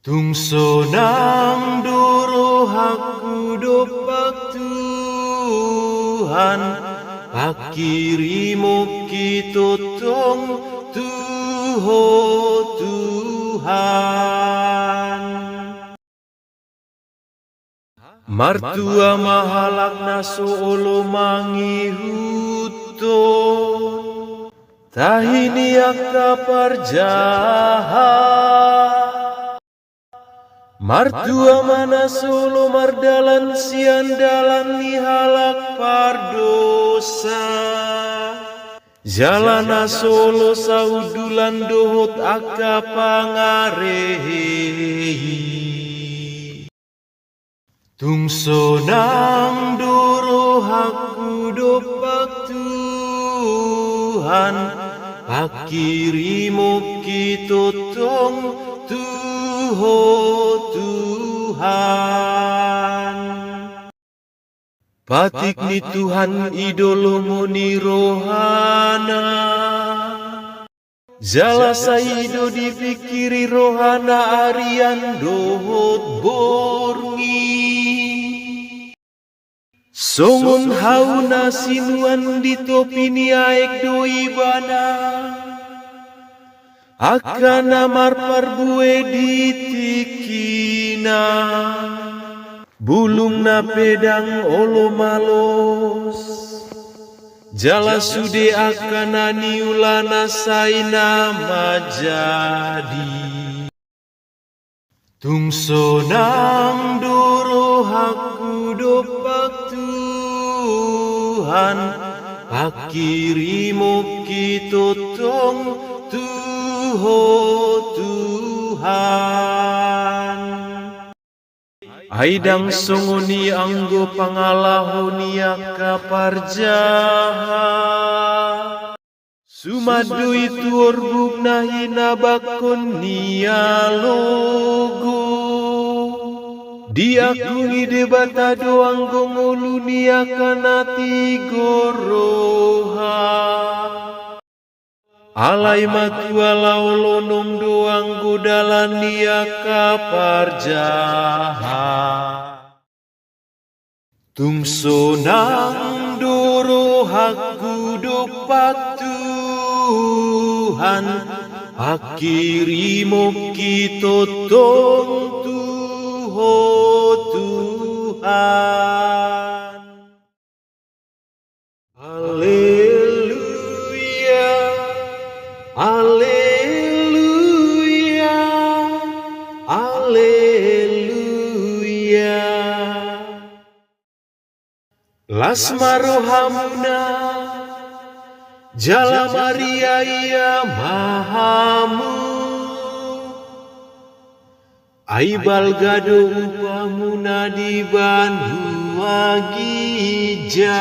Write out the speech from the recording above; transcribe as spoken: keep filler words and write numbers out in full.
Tung sonang do rohangku dompak Tuhan, pangkirimon hitotong tu Ho Tuhan. Martua ma halak na so olo mangihuthon tahi ni angka parjahat. Martua ma na so olo mardalan sian dalan ni halak pardosa. Jala na so olo sahundulan dohot angka pangarei. Tung sonang do rohangku dompak Tuhan, pangkirimon hitotong tu Ho Tuhan. Patik ni Tuhan i do lomo ni rohana. Jala sai i do dipingkiri rohana arian dohot borngin. Songon hau na sinuan di topi ni aek do ibana. Angka na marparbue di tingkina. Bulungna pe ndang olo malos. Jala sude angka na niulana sai na manjadi. Tung sonang do rohangku dompak Tuhan, pangkirimon hitotong tu Ho Tuhan. Ai ndang songon i anggo pangalaho ni angka parjahat. Suman do i tu orbuk na hinabanghon ni alogo. Diangkungi Debata do anggo ngolu ni angka na tigor roha. Alai ma tuala olonom do anggo dalan ni angka parjahat. Tung sonang do rohangku dompak Tuhan, pangkirimon hitotong tu Ho Tuhan. Aleluya, aleluya, aleluya. Las ma rohamuna, jala mariaia ma hamu. Ai balga do upamuna di banua ginjang.